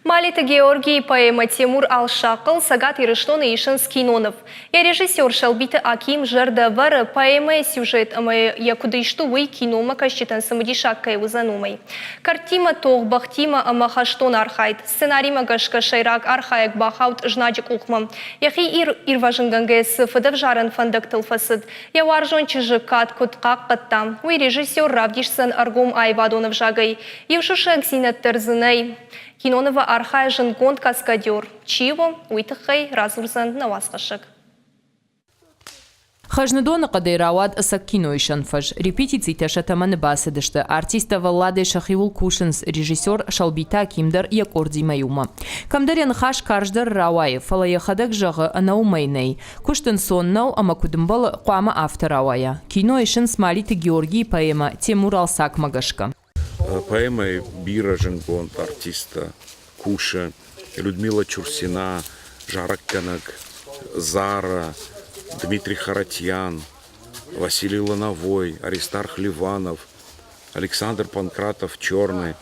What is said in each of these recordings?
Малиты Георгийы поэмӕ Темур Алсахъыл Цӕгат Ирыстоны исынц киноныв. Йӕ режиссер Сӕлбиты Аким зӕрдӕ ӕвӕры, поэмӕйы сюжет ӕмӕ йӕ куыд ист у, уый киномӕкӕсджытӕн цымыдисаг кӕй уыдзӕн, уымӕй. Кӕрдтимӕ тох, бӕхтимӕ ӕмӕ хӕстон архайд. Сценаримӕ гӕсгӕ сӕйраг архайӕг бахауд знаджы къухмӕ. Йӕхи ирвӕзынгӕнгӕ цы фыдӕвзарӕн фӕндӕгтыл фӕцыд, йӕ уарзон чызджы кад куыд хъахъхъӕдта, уый режиссер равдисдзӕн ӕргом аивадон ӕвзагӕй. Иу сусӕгдзинад дӕр дзы нӕй. Кинонывы архайы зындгонд каскадер. Чи у, уый тыххӕй радзурдзӕн нӕ уацхӕссӕг. Хӕзныдоны хъӕдӕй рауад ӕцӕг киноисӕн фӕз. Репетицитӕ сӕ тӕмӕны бацыдысты. Артисттӕ вӕлладӕй сӕхиуыл кусынц, режиссер Сӕлбиты Аким дӕр йӕ къордимӕ иумӕ. Кӕмдӕр йӕ ныхас карздӕр рауайы, фӕлӕ йӕхӕдӕг зӕгъы, ӕнӕ уымӕй нӕй. Куыст ӕнцон нӕу ӕмӕ куыд ӕмбӕлы, хъуамӕ афтӕ рауайа. Кино исынц Малиты Георгийы поэмӕ Темур-Алсакмӕ гӕсгӕ. Поэмӕйы бирӕ зындгонд артисттӕ кусы: Людмила Чурсина, зарӕггӕнӕг Зара, Дмитрий Харатьян, Василий Лановой, Аристарх Ливанов, Александр Панкратов Черный,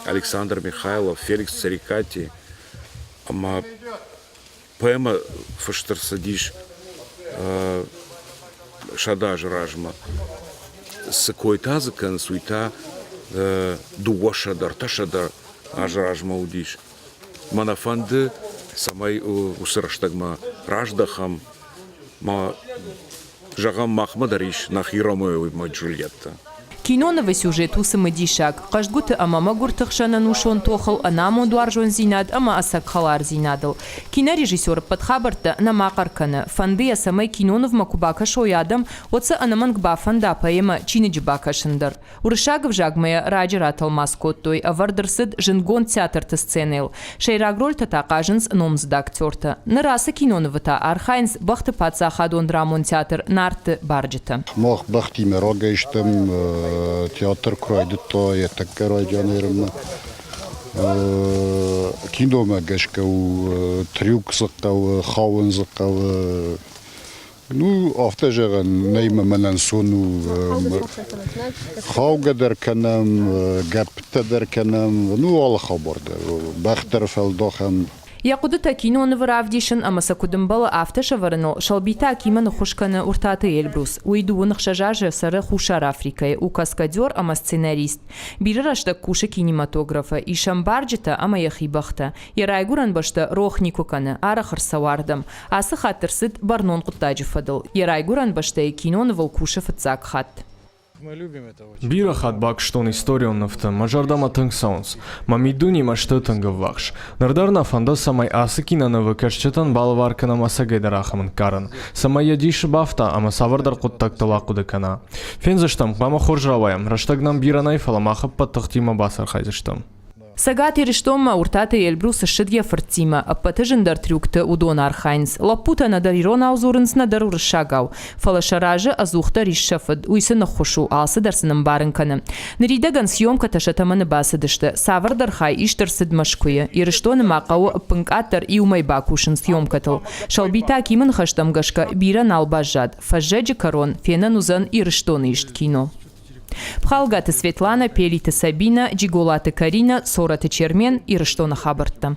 Александр Михайлов, Феликс Царикати ӕмӕ Поэмӕ фыст ӕрцыдис 100 азы размӕ. Цы койтӕ дзы кӕнынц, уый та 200, 300 азы размӕ уыдис. Мӕ нӕ фӕнды, цӕмӕй уыцы рӕстӕгмӕ раздӕхӕм. Ма Зӕгъӕм, махмӕ дӕр ис нӕхи Ромео ӕмӕ Джульеттӕ. Кинонывы сюжет у цымыдисаг, хъӕздгуыты ӕмӕ мӕгуырты хсӕн ӕнусон тохыл, ӕнамонд уарзондзинад ӕмӕ ӕцӕг хӕлардзинадыл. Кинорежиссер ӕппӕт хабӕрттӕ нӕма хъӕр кӕны. Фӕнды йӕ, цӕмӕй кинонывмӕ куы бакӕсой адӕм, уӕд сӕ ӕнӕмӕнг бафӕнда поэмӕ чиныджы бакӕсын дӕр. Уырыссаг ӕвзагмӕ йӕ раджы ратӕлмац кодтой, ӕвӕрд ӕрцыд зындгонд театрты сценӕйыл. Сӕйраг рольтӕ та хъазынц номдзыд актертӕ. Ныр ацы кинонывы та архайынц бӕхты паддзахадон драмон театр Нарты барджытӕ. Мах бӕхтимӕ рагӕй стӕм, театр куы райдыдта йӕ тӕккӕ райдианы ерынмӕ. Киномӕ гӕсгӕ у трюк дзы хъӕуы, хауын дзы хъӕуы. Ну, афтӕ зӕгъӕн нӕй мӕ мӕнӕн сон у. Хаугӕ дӕр кӕнӕм, гӕпптӕ дӕр кӕнӕм, ну, алы хабар дӕр. Бӕх дӕр фӕлдахӕм. Йӕ хъуыдытӕ кинонывы равдисын ӕмӕ сӕ куыд ӕмбӕлы, афтӕ сӕвӕрыныл Сӕлбиты Акимӕ ныххуыс кӕны Уыртаты Эльбрус. Уый дыууын ӕхсӕз азы цӕры Хуссар Африкӕйы, у каскадер ӕмӕ сценарист. Бирӕ рӕстӕг кусы кинематографы, ис ӕм барджытӕ ӕмӕ йӕхи бӕхтӕ. Йӕ райгуырӕн бӕстӕ рох никуы кӕны, арӕх ӕрцӕуы ардӕм. Ацы хатт ӕрцыд бӕрнон хъуыддаджы фӕдыл. Йӕ райгуырӕн бӕстӕйы кинонывыл кусы фыццаг хатт. Бирӕ хатт бакуыстон историон нывтӕ, мӕ зӕрдӕмӕ тынг цӕуынц. Мӕ миддунемӕ сты тынг ӕввахс. Ныр дӕр нӕ фӕнды, цӕмӕй ацы кинонывы кӕсджытӕн балӕвар кӕнӕм ӕцӕгӕйдӕр ахӕм ӕнкъарӕн, цӕмӕй йӕ дисы бафта ӕмӕ цавӕрдӕр хъуыддӕгтыл ахъуыды кӕна. Фендзыстӕм, хъуамӕ хорз рауайӕм, рӕстӕг нӕм бирӕ нӕй, фӕлӕ мах ӕппӕт тыхтимӕ бацархайдзыстӕм. Цӕгат Ирыстонмӕ Уртаты Эльбрус ссыд йӕ фырттимӕ. Ӕппӕты зындӕр трюкты уыдон архайынц. Лӕппутӕ нӕдӕр иронау дзурынц, нӕдӕр уырыссагау. Фӕлӕ сӕ разы ӕдзухдӕр ис сӕ фыд. Уый сын ӕххуыс у, алцыдӕр сын ӕмбарын кӕны. Ныридӕгӕн съемкӕтӕ сӕ тӕмӕны бацыдысты. Цавӕрдӕр хай ист ӕрцыд Мӕскуыйы. Ирыстоны ма хъӕуы ӕппынкъаддӕр иу мӕй бакусын съемкӕтыл. Сӕлбиты Акимы ныхӕстӕм гӕсгӕ, бирӕ нал баззад. Фӕззӕджы кӕрон фенӕн уыдзӕн Ирыстоны ист кино. Пхалгаты Светлана, Пелиты Сабина, Джиголаты Карина, Цораты Чермен, Ирыстоны хабӕрттӕ.